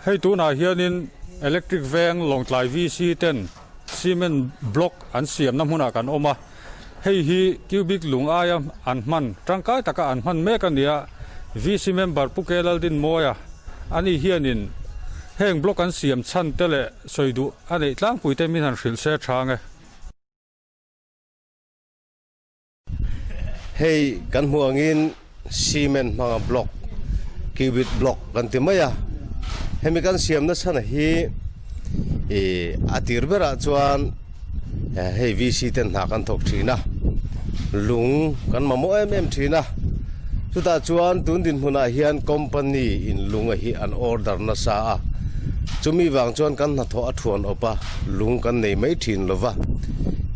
Hei tunah hianin Electric Veng Lawngtlai VC ten cement block an siamna hmunah kan awm a, hei hi cubic lung aia an hman tangkai taka an hman mek a ni a, VC member Pu K Laldinmawia ani hianin heng block an siam chhan te leh sawi duh a neih tlangpui te min han hrilh se tha ang e. Hei kan hmuh angin cement hmanga block, cubic block kan ti mai a, hemi kan siam nasa na hi ih a tir berah chuan hei VC ten hna kan thawk thin a, lung kan mamawh em em thin a, chutah chuan tun dinhmunah hian company in lung a hi an order nasa a, chumi vang chuan kan hnathawh a thuan awp a, lung kan nei mai thin lo va,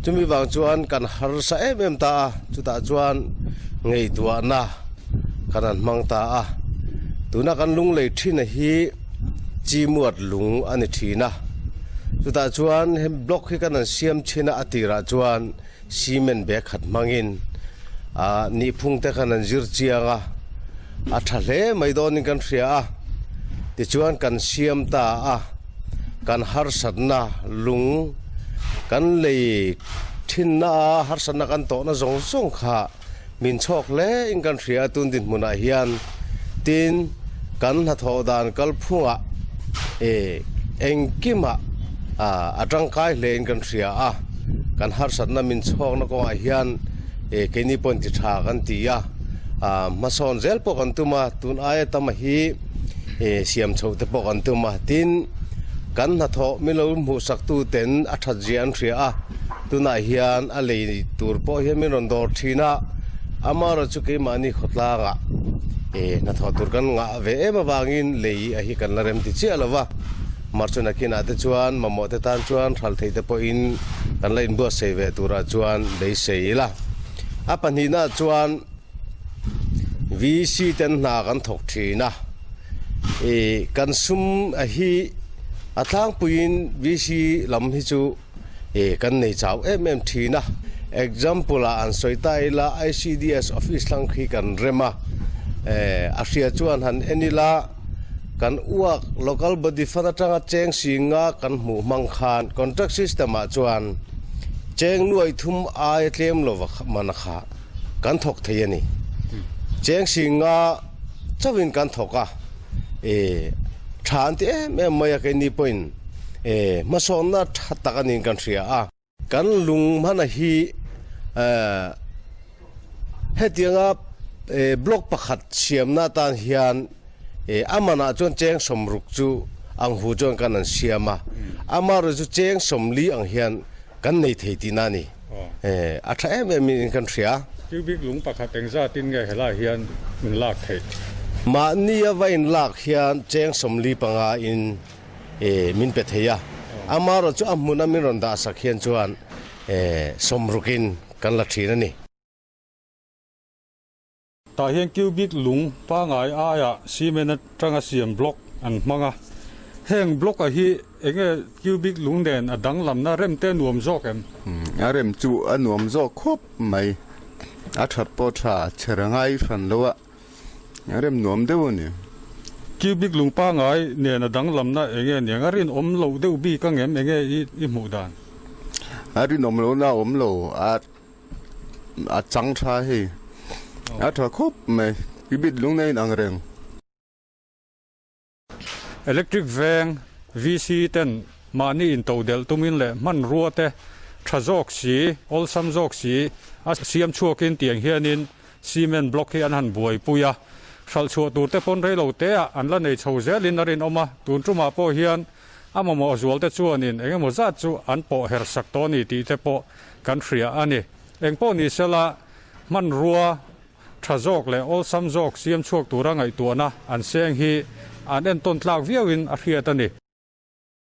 chumi vang chuan kan harsa em em ta a, chutah chuan ngaihtuahna kan han hmang ta a, tuna kan lung lei thin a hi chi muat lung a ni thin a, chutah chuan he block hi kan han siam thin a, a tirah chuan cement bag khat hmangin ah nihphung te khan an zir chiang a, a tha hle mai dawnin kan hria a, tichuan kan siam ta a, kan harsatna lung kan lei thinna a harsatna kan tawhna zawng zawng kha min chhawk hle in kan hria a tun dinhmunah hian tin kan hnathawh dan kalphungah eh engkimah ah a tangkai hle in kan hria a kan harsatna min chhawkna kawngah hian eh keini pawhin ti tha kan ti a ah hmasawn zel pawh kan tum a tun aia tam hi eh siam chhoh te pawh kan tum a tin kan hnathawh min lo hmuhsak tu ten a that zia an hria a tunah hian a lei tur pawh hian min rawn dawr thin a amaherawh chu keimahni khawtlangah eh hnathawh tur kan ngah ve em avangin lei a hi kan la rem ti chiah lo va marchun a kinah te chuan mamawh te tan chuan hral theih te pawhin kan la inbuatsaih ve turah chuan beisei ila a pahnihna chuan VC ten hna kan thawk thin a, ih kan sum a hi a tlangpuiin VC lam hi chu ih kan nei chau em em thin a, example ah an sawi ta ila ICDS office hlang khi kan rem a, eh a hria chuan han en ila kan uak local body fund atanga cheng singa kan hmuh hmang khan contract system ah chuan cheng nuai thum aia tlem lova man a kha. Kan thawk thei a ni. Cheng singa chauhin kan thawk a, e tha an ti em em mai a keini pawhin e hmasawnna tha tak a niin kan hria a. Kan lung hmana hi e hetianga e block pakhat siamna atan hian e a manah chuan cheng sawmruk chu ang hu chuan kan an siam a, amaherawhchu chu cheng sawmli ang hian Kan nei thei tihna a ni. A tha em em in kan hria. Cubic lung pakhat engzat in nge helai hian in lak theih? Mahni a va in lak hian cheng 45 in min pe thei a. Amaherawh chu a hmun a min rawn dah sak hian chuan 60 in kan la thin a ni. Tah hian cubic lung pangai aiah cement atanga siam block an hmang a, heng block a hi enge cubic lung nen a danglamna rem te nuam zawk em? A rem chu a nuam zawk khawp mai, a that pawh tha chher a ngai hran lo a, a rem nuam deuh a ni. Cubic lung pangai nen a danglamna enge niang a rinawm loh deuh bik angem enge i hmuh dan? A rinawm lohna a awm lo, a A chang tha hei. A tha khawp mai. I bit lung na in ang reng. Electric veng VC ten mahni intodelh tumin leh hmanrua te tha zawk si, awlsam zawk si a siam chhuakin tiang hianin cement block hi an han buaipui a. Hralh chhuah tur te pawn reilo te ah an la nei chho zelin a rinawm a, tun tumah pawh hian A mamawh zualte chuanin eng emaw zat chu an pawh her sak tawh a ni tih te pawh kan hria a ni. Eng pawh ni sela, hmanrua tha zawk leh awlsam zawk siam chhuak tura ngaihtuahna an seng hi an entawn tlak viauin a hriat a ni.